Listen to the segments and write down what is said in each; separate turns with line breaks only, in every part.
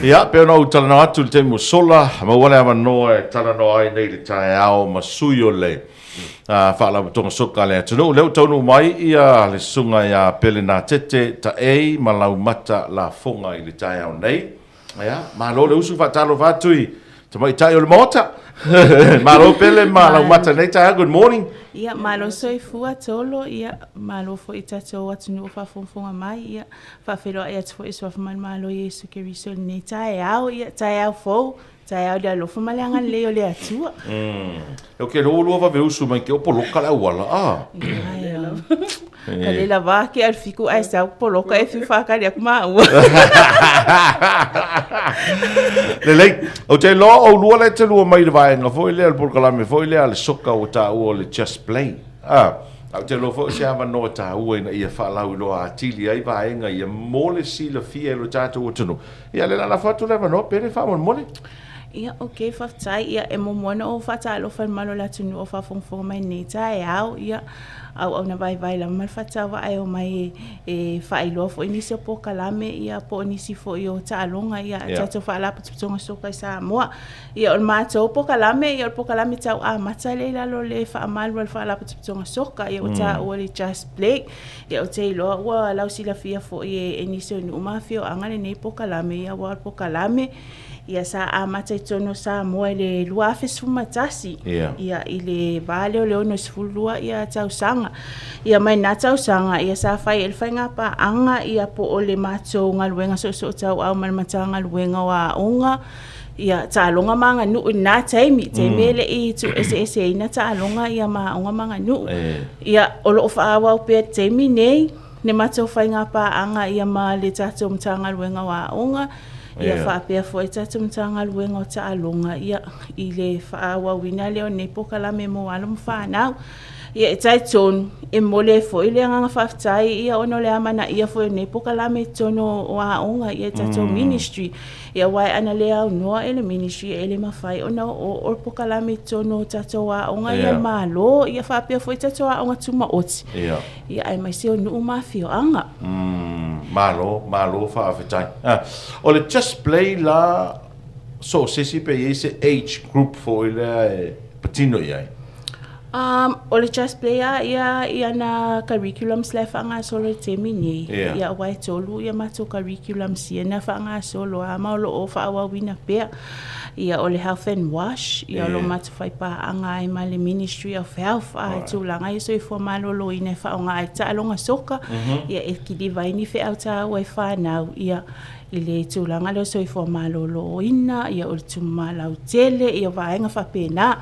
Ia, pei ona ou talanoa atu i le taimi ua sola, maua le avanoa e talanoa ai nei i le taeao ma sui o le Faalapotopotoga Soka a le atunuu. O lea ua taunuu mai ia le susuga ia Pelenatete Taei ma Laumata Lafoga i le taeao nei. Ia, malo le usu, faatalofa atu i tamaitai o le Maota. Malo Pele ma Laumata nei taeao. Good morning.
Ia, malo soifua Tolo, ia, malo foi i tatou atunuu o faafogafoga mai, ia, faafeiloai atu foi i Suafa ma le Malo Iesu Keriso i lenei taeao, ia, taeao fou, Taeao i le alofa ma le agalelei o le Atua.
Ou te iloa ua lua vave usu mai ke o poloka le auala, ah.
Ka le lava ake a le fiku ae sau poloka e fiu whakari aku maua.
Lelei, ou te iloa o lua le te lua mai le vaega foi lea, le polokalame foi lea a le soka ua taua o le Just Play. Ah, ou te iloa foi o se avanoa taua ina ia faalauiloa atili ai vaega ia mo le silafia e lo tatou atunuu. Ia, le lalafo atu le avanoa, Pele, faamolemole.
Ia, ok, faafetai. Ia, e muamua ona ou faatalofa i le mamalu o le atunuu o faafogafoga mai i lenei taeao. Ia, auauna vaivai lava ma le faatauvaa e omai e, e faailoa foi nisi o polokalame, ia, po o nisi foi o taaloga, ia, a tatou Faalapotopotoga Soka i Samoa. Ia, o le matou polokalame, ia, o le polokalame tau amata lea i lalo o le faamalu a le Faalapotopotoga Soka, ia, ua taua le Just Play. Ia ou te iloa ua lausilafia foi e nisi o nuu ma afioaga lenei polokalame, ia aua o le polokalame ia sa amata i totonu o Samoa i le 2011, ia i le va lea o le 62 ia tausaga. Ia mai na tausaga ia sa fai ai le faigapaaga ia po o le matou galuega soosootauau ma le Matagaluega o Aoga, Ia, taaloga ma aganuu i lena taimi, taimi e le i tuueseeseina taaloga ia ma aoga ma aganuu. Ia, o lo o faaauau pea i le taimi nei le matou faigapaaga ia ma le tatou Matagaluega o Aoga, ia faapea foi le tatou Matagaluega o Taaloga ia i le faaauauina lea o lenei polokalame mo alo ma fanau. Ia, e talitonu, e momoli ai foi le agaga faafetai ia ona o le amanaia foi o lenei polokalame i totonu o aoga ia i tatou ministry. Ia aua ana le aunoa e le ministry e le mafai ona oo le polokalame i totonu o tatou aoga ia a le Malo ia faapea foi tatou aoga tumaoti ia aemaise o nuu ma afioaga.
Malo, malo faafetai. O le Just Play la so o se isi pe i ai se age group foi lea e patino i ai?
O le Just Play lava ia i ana curriculums la e faagasolo i le taimi nei. Yeah. Ia aua e tolu ia matou curriculums ia na faagasolo lava ma o lo o faaauauina pea. Ia o le Health and Wash, ia o lo o matou faipaaga ai ma le Ministry of Health a i tulaga ia soifua maloloina e faaaoga ai taaloga soka, ia e kiliva ai ni feau taua i fanau, ia I le tulaga lea o soifua maloloina, ia o le tumu lautele, ia vaega faapena.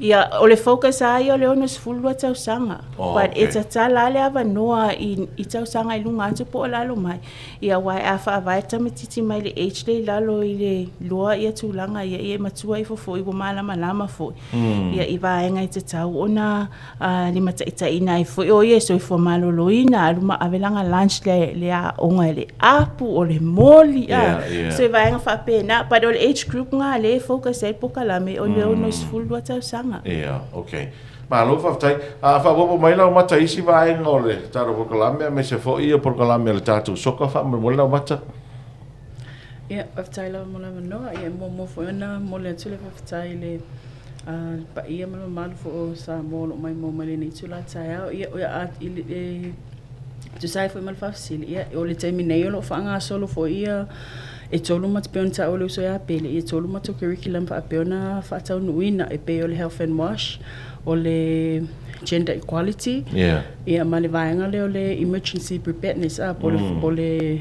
Ia o le focus lava ia o le 62 tausaga. Oh, But e tatala lava le avanoa i, i tausaga i luga atu po o lalo mai. Ia aua a faavae le tamaitiiti mai le age lea i lalo i le lua ia tulaga ia, ia e matua ifo foi ua malamalama foi. Ia i vaega e tatau ona limataitaiina ai foi o ia e soifua maloloina, alu ma ave lana lunch le, le aoga i le apu, o le moli, yeah, yeah. So e vaega faapena, but o le age group ngā le e focus ai polokalame o le 62 tausaga.
Yeah, okay. Malo faafetai. A faaopoopo mai Laumata i isi vaega o le tatou polokalame aemaise foi o polokalame a le tatou soka faamolemole Laumata.
Ia, faafetai lava mo le avanoa. Ia, e muamua foi ona momoli atu le faafetai i le le paia ma le mamalu foi o Samoa o lo o maimoa mai lenei itula taeao. Ia, o a, i le, e tusa ai foi ma le faafesili, ia, o le taimi nei o lo o faagasolo foi ia e tolu ma, pei ona taua e le uso ia Pele, ia e tolu matou curriculum faapea ona faataunuuina e pei o le Health and Wash, o le Gender Equality,
yeah.
ia ma le vaega lea o le Emergency Preparedness, a, po o le, po o le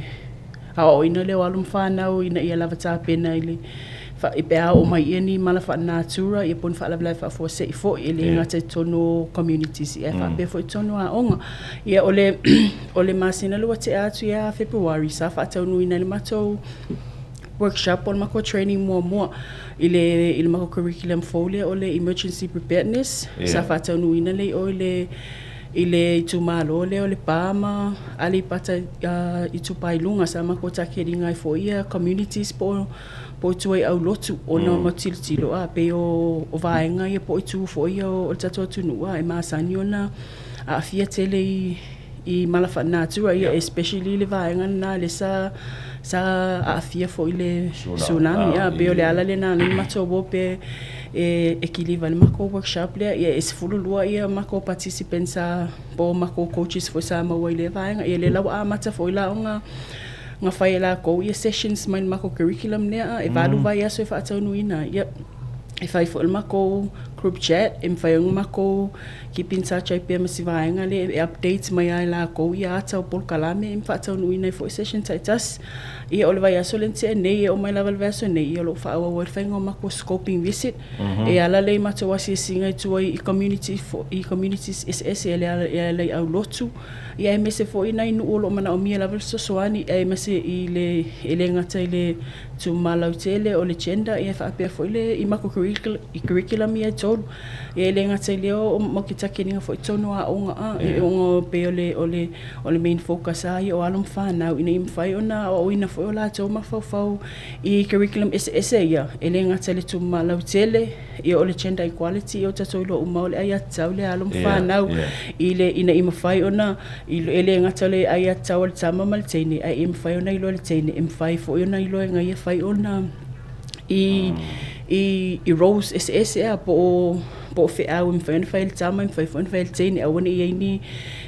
Aoaoina lea o alo ma fanau ina ia lava tapena i le pe a oo mai ia ni mala faalenatura ia po o ni faalavelave faafuasei foi e le gata i totonu o communities ae faapea foi i totonu o aoga. Ia o le o le masina lea ua tea atu ia February sa faataunuuina ai le matou workshop po o le matou training muamua i le i le matou curriculum fou lea o le emergency preparedness sa faataunuuina lea i o i le I le itumalo lea o Lepa ma Aleipata Itupa i Luga, sa matou takeliga ai foi ia communities po o tua i aulotu ona o matou tilotilo a pei o vaega ia po o itu foi ia o le tatou atunuu a e masani ona aafia tele i mala faalenatura ia especially le vaega lena lea sa Sa aafia foi i le tsunami a pei o le ala lena na matou o pe e kiliva i le makou workshop lea ia e 12 ia makou participants sa po o makou coaches foi sa maua i lea vaega ia lea la ua amata foi la ona na fai e lakou ia sessions mai le makou curriculum lea e 8 vaiaso e faataunuuina ai ia e fai foi le makou group chat e mafai ona makou keep in touch ai pea ma si vaega lea e update mai lava e lakou ia ata o polokalame ma faataunuuina ai foi session taitasi. Ia o le vaiaso lea na tea nei e oo mai lava i le vaiaso nei, ia o lo o faaauau ai le faiga o matou scoping visit. E ala lea i matou asiasiga i tua i community i communities eseese e ala i aulotu, ia aemaise foi nai nuu o lo o manaomia lava le fesoasoani aemaise i le e le gata i le tumalautele o le gender ia faapea foi le i matou curriculum ia e tolu. Ia e le gata i lea o maketakeninga foi i totonu o aoga a, e ona pei o le o le o le main focus lava ia o alo ma fanau ina ia mafai ona aoaoina foi o latou mafaufau i curriculum eseese ia, e le gata i le tumalautele, ia o le gender equality, ia o tatou iloa uma o le aiatatau lea a alo ma fanau i le ina ia mafai ona e le gata o le aiatatau a le tama ma le teine, ae ia mafai ona iloa e le teine, e mafai foi ona iloa e ia fai ona i i i roles eseese a po o po o feau e mafai ona fai e le tama e mafai foi ona fai e le teine aua ne i i ai ni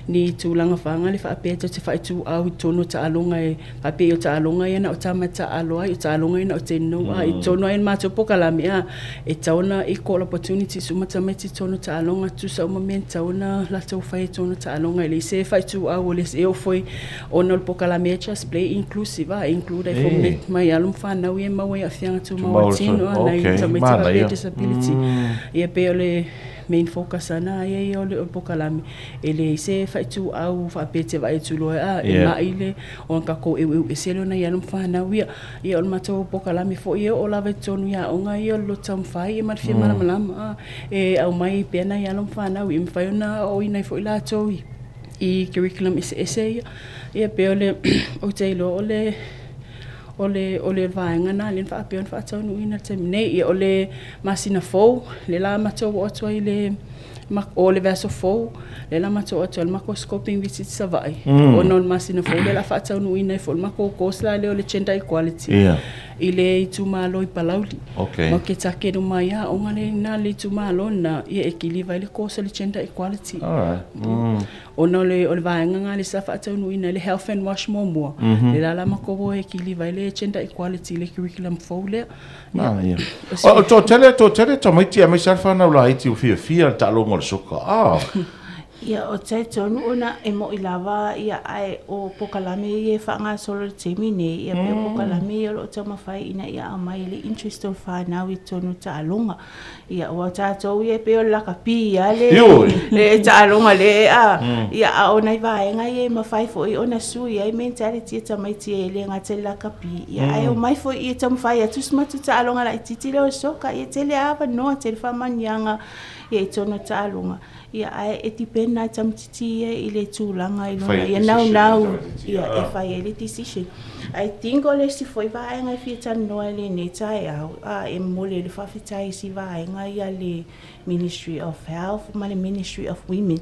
ni tulaga fagale faapea tou te faaituau i totonu o taaloga e faapea o taaloga ia na o tama e taaalo ai o taaloga ia na o teine no a i totonu lava i le matou polokalame a e tatau ona equal opportunities uma tamaiti i totonu o taaloga tutusa uma mea e tatau ona latou faia i totonu o taaloga e leai se faaituau o le e oo foi Ona o le polokalame Just Play inclusive a, e include ai foi mai alo ma fanau ia e maua i aafiaga tumau o le tino a, nai tamaiti faapea disability. Ia pei o le main focus lava na ia ia o le polokalame, e leai se faaituau faapea e te vaai atu loa a, e mai le ona tatou eueu ese lea o nai alo ma fanau ia. Ia o le matou polokalame foi e oo lava i totonu i aoga ia o le loto taumafai ia ma le fia malamalama a, e aumai pea nai alo ma fanau ia e mafai ona aoaoina ai foi latou i i curriculum eseese ia. Ia pei o le, ou te iloa o le, o le, o le vaega lena lea na faapea ona faataunuuina i le taimi nei. Ia o le masina fou, lea la matou oo atu ai i le, o le vaiaso fou, lea la matou oo atu ai i le matou scoping visit i Savaii, ona o le masina fou lea o le a faataunuuina ai foi le matou course la lea o le gender equality i le itumalo i Palauli. Matou te take uma ai aoga lea i ina i le itumalo lena, ia e kiliva ai le course o le gender equality. Ona o le o le vaega lena lea sa faataunuuina ai le Health and Wash muamua, lea la la matou o e kiliva ai le gender equality i le curriculum fou lea.
Manaia. O toatele, toatele tamaiti aemaise lava le fanau laiti ua fiafia i le taaloga o le soka. Ah.
Ia, ou te talitonu ona e mo'i lava ia ae o polokalame ia e faagasolo i le taimi nei, ia pei o polokalame ia o lo o taumafai ina ia aumai le interest o le fanau i totonu o taaloga. Ia, aua o tatou ia e pei o le lakapi lava le, le taaloga le a, ia, a o nai vaega ia e mafai foi ona sui ai mentality a tamaiti e le gata i le lakapi, ia, ae omai foi ia taumafai atu si matou taaloga laitiiti lea o le soka, ia tele lava avanoa, tele faamanuiaga ia i totonu o taaloga. Ia ae e depend lava tamaititi ia i le tulaga i lona ia naunau ia e fai ai le decision. I think o le isi foi vaega e fia talanoa i lenei taeao, e momoli ai le faafetai i si vaega ia le Ministry of Health ma le Ministry of Women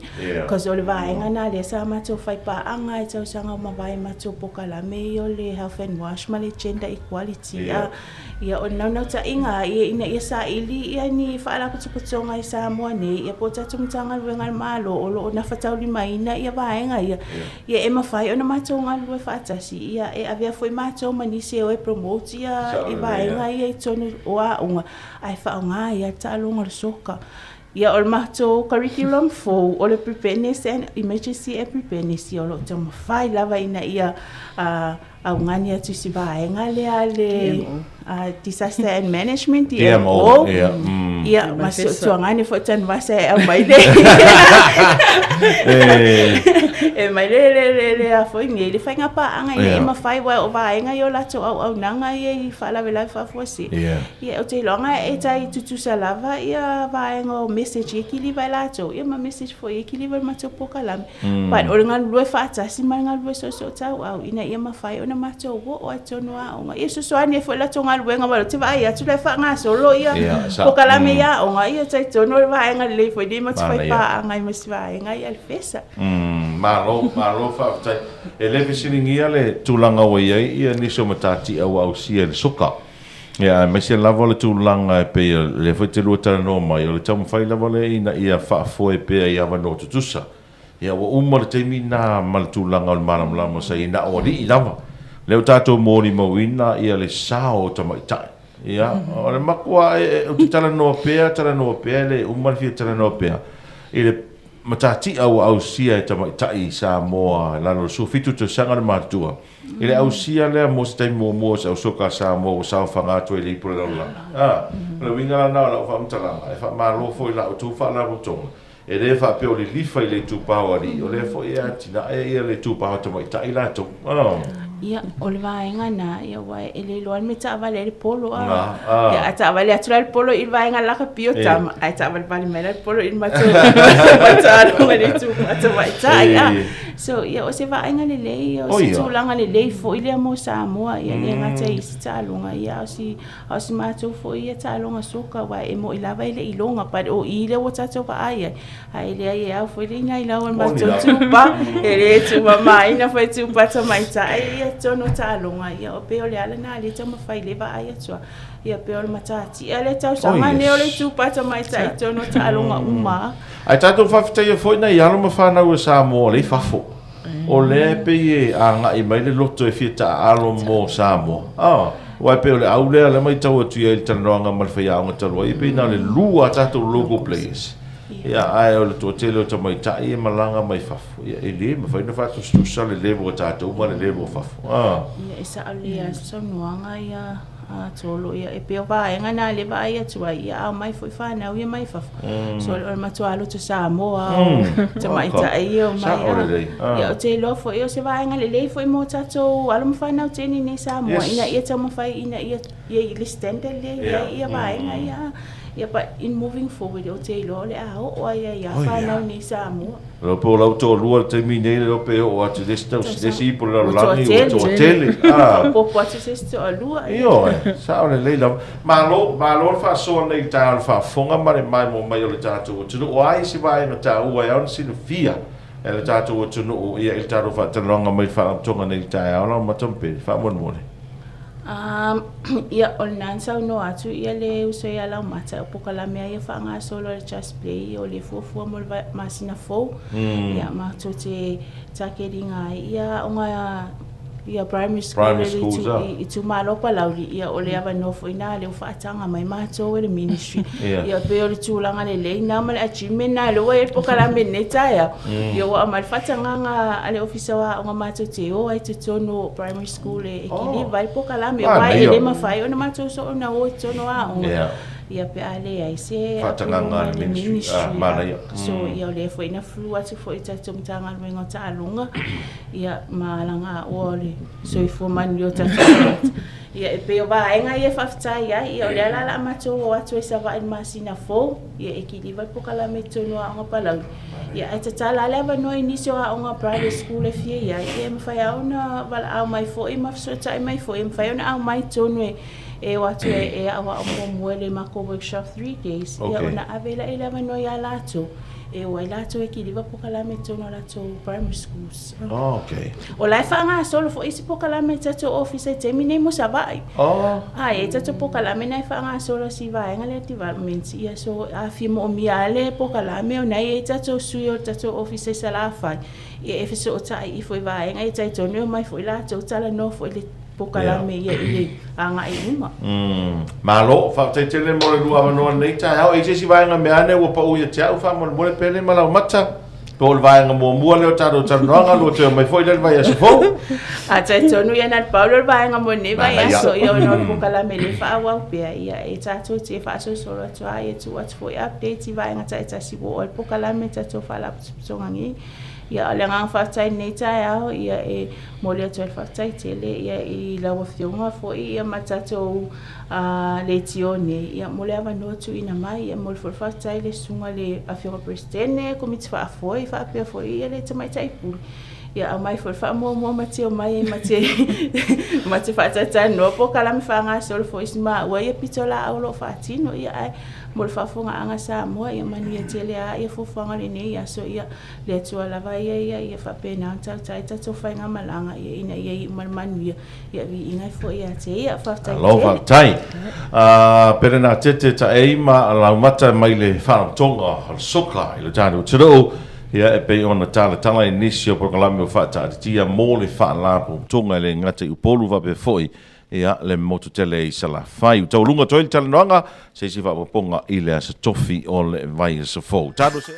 cause o le vaega lena lea sa matou fai paaga i tausaga ua mavae i matou polokalame ia o le Health and Wash ma le Gender Equality. Ia, o le naunautaiga ia ina ia saili ia ni faalapotopotoga i Samoa nei, ia po o tatou Matagaluega a le Malo o lo o gafataulimaina ia vaega ia, ia e mafai ona matou galulue faatasi, ia e avea foi matou ma nisi e o e promote ia i vaega ia i totonu o aoga, ae faaaoga ai lava le taaloga o le soka. Ia, o le matou curriculum fou, o le Preparedness and Emergency and Preparedness, ia o lo o taumafai lava ina ia augani atu i si vaega lea a le Disaster and Management, DMO, ia, ma si o tuagane foi Tanuvasa e aumai le e mai le le le le a foi nei le faiga paaga ina ia mafai aua o vaega ia o latou auaunaga ia i faalavelave faafuasei. Ia, ou te iloa e tai tutusa lava ia vaega o message ia kiliva e latou, ia ma message foi ia kiliva e le matou polokalame. But o le galulue faatasi ma le galulue soosoo tauau ina ia mafai ona matou oo ai totonu o aoga. Ia fesoasoani ai foi i latou galuega aua ou te vaai atu la e faagasolo ia polokalame i aoga, ia talitonu o le vaega lelei foi lenei matou te fai paaga ai ma si vaega ia a le FESA.
Malo, malo faafetai. E le fesiligia le tulaga ua i ai ia nisi o matatia ua ausia i le soka. Ia, aemaise lava o le tulaga e pei o lea foi te lua talanoa mai, o le taumafai lava lea ina ia faafoe pea i avanoa tutusa. Ia, ua uma le taimi lena ma le tulaga o le malamalama sa i ai na o alii lava. Lea ua tatou molimauina ia le sao o tamaitai. Ia, o le matua, ou te talanoa pea, talanoa pea, e le uma le fia talanoa pea i le matatia ua ausia e tamaitai i Samoa i lalo o le 17 tausaga le matutua. I le ausia lea mo se taimi muamua o se ausoka a Samoa ua saofaga atu ai i le ipu o le lalolagi. A, o le uiga la lena o lau faamatalaga, e faamalo foi i la outou faalapotopotoga, e le faapea o lilifa i le itupa o alii, o lea foi e atinae ia le itupa o tamaitai latou. A.
Ia, o le vaega na, ia aua e le iloa le mea e taavale ai le polo a. Na, a. Ia, a taavale atu la le polo i le vaega lakapi o tama, ae taavalevale mai la le polo i le matou taaloga i le itupa tamaitai a. So, ia, o se vaaiga lelei, ia, o se tulaga lelei foi lea mo Samoa, ia, le gata i isi taaloga, ia, a o si, a o si matou foi ia taaloga soka, aua e moni lava e le i iloga, but o i lea ua tatou vaai ai, ae leai e ao foi le inailau o le matou tupa, e le tuumamaina foi tupa tamaitai ia totonu o taaloga, ia, o pei o le ala lena lea e taumafai lea e vaai atu lava, ia, pei o le matatia lea tausaga lenei o le itupa tamaitai i totonu o taaloga uma.
Ae tatou faafetaia foi nai alo ma fanau a Samoa o lea i fafo. O lea e pei e agai mai le loto e fia taaalo mo Samoa. Ah, aua e pei o le au lea lea matau atu i ai i le talanoaga ma le faiaoga talu ai, e pei na o le lua a tatou local players. Ia, ae o le toatele o tamaitai e malaga mai fafo. Ia, e le mafai ona faatusatusa le level a tatou ma le level o fafo.
Ah. Ia, e sao lelei lava saunoaga ia. A Tolo, ia e pei o vaega na lea e vaai atu ai, ia a omai foi fanau ia mai fafo. So o le matua loto Samoa o tamaitai ia omai.
Sao lelei.
Ia ou te iloa foi o se vaega lelei foi mo tatou alo ma fanau teine nei i Samoa ina ia taumafai ina ia i ai le standard lea i ai ia vaega ia. Ia but in moving forward ou te iloa o le a oo ai ai a fanau nei i Samoa.
Leo pe o lau toalua le taimi nei, leo pe oo atu le isi tausi, le isi ipu le lalolagi, ua toatele.
Faaopoopo atu se isi toalua.
Ioe, sao lelei lava. Malo, malo le faasoa nei i le taeao i le faafofoga ma le maimoa mai o le tatou atunuu. O a isi vaega taua e ao ona silafia e le tatou atunuu ia i le tatou faatalanoaga mai le Faalapotopotoga nei i le taeao, Laumata ma Pele, faamolemole.
Ia, o lena na saunoa atu ia le uso ia Laumata, o polokalame lava ia faagasolo a le Just Play, o le fuafua mo le masina fou. Ia, matou te takeliga ai ia aoga ia primary school
Primary schools, ah.
i itumalo o Palauli, ia o le avanoa foi lena lea ua faataga mai matou e le ministry.
Ia.
Ia pei o le tulaga lelei lena ma le achievement lena lea ua i ai le polokalame i lenei taeao. Ia ua aumai le faatagaga a le Ofisa o Aoga matou te o ai i totonu o primary school e kiliva ai polokalame aua e le mafai ona matou soona o i totonu o aoga ia pe a leai se
Faatagaga a le ministry. Ah, manaia.
So ia o lea foi na flu atu foi i tatou Matagaluega o Taaloga ia ma alagaoa o le soifua manuia o tatou tagata. Ia e pei o vaega ia e faafetai ai, ia o lea la o le a matou o atu ai Savaii i le masina fou, ia e kiliva le polokalame i totonu o Aoga Palauli. Ia ae tatala lava le avanoa i nisi o aoga private school e fia i ai, ia e mafai lava ona valaau mai foi ma fesootai mai foi, e mafai ona aumai i totonu e e o atu e e aoao muamua i le makou workshop 3 days, ia ona ave lea o le avanoa ia latou e o ai latou e kiliva polokalame i totonu o latou primary schools.
Oh, okay.
O la e faagasolo foi isi polokalame i tatou ofisa i taimi nei mo Savaii.
Oh.
A e i ai tatou polokalame na e faagasolo si vaega lea development. Ia so a fia moomia lava le polokalame ona e i ai tatou sui o le tatou ofisa i Salafai, ia e fesootai ifo i vaega ia talitonu e omai foi latou talanoa foi i le polokalame ia i le agai i luma.
Malo, faafetai tele mo le lua avanoa i lenei taeao. E i ai se isi vaega mea ane ua pau ia te au faamolemole Pele ma Laumata? Po o le vaega muamua lea o tatou talanoaga, lua toe omai foi lea i le vaiaso fou.
A talitonu ia na o le pau lea o le vaega mo lenei vaiaso, ia ona o le polokalame lea e faaauau pea, ia e tatou te faasolosolo atu lava, ia tuu atu foi updates i vaega taitasi ua oo ai le polokalame i tatou faalapotopotoga nei. Ia o le agaga faafetai i lenei taeao, ia e momoli atu ai le faafetai tele ia i lau Afioga foi ia ma tatou a leitio nei ia mo le avanoa tuuina mai. Ia momoli foi le faafetai i le Susuga i le Afioga Peresetene, Komiti Faafoe faapea foi ia le Tamaitai Pule. Ia aumai foi le faamuamua ma tio mai ai ma te ma te faatalatalanoa polokalame faagasolo foi si maua ia pitolaau o lo o faatino. Ia ae Mo le faafofogaaga a Samoa, ia manuia tele lava ia fuafuaga o lenei aso, ia le Atua lava ia ia ia faapena ona tautai tatou faigamalaga ia ina ia iu ma le manuia, ia viiga ai foi ia te ia. Faafetai
tele. Malo faafetai. Perenatete Taei ma Laumata mai le Faalapotopotoga o le Soka i lo tatou atunuu, ia e pei ona talatala i nisi o polokalame ua faataatitia mo le Faalapotopotoga e le gata i Upolu faapea foi ia le motu tele i Salafai. Ua taualuga atu ai le talanoaga se isi faaopoopoga i le Aso Tofi o le vaiaso fou. Talosia.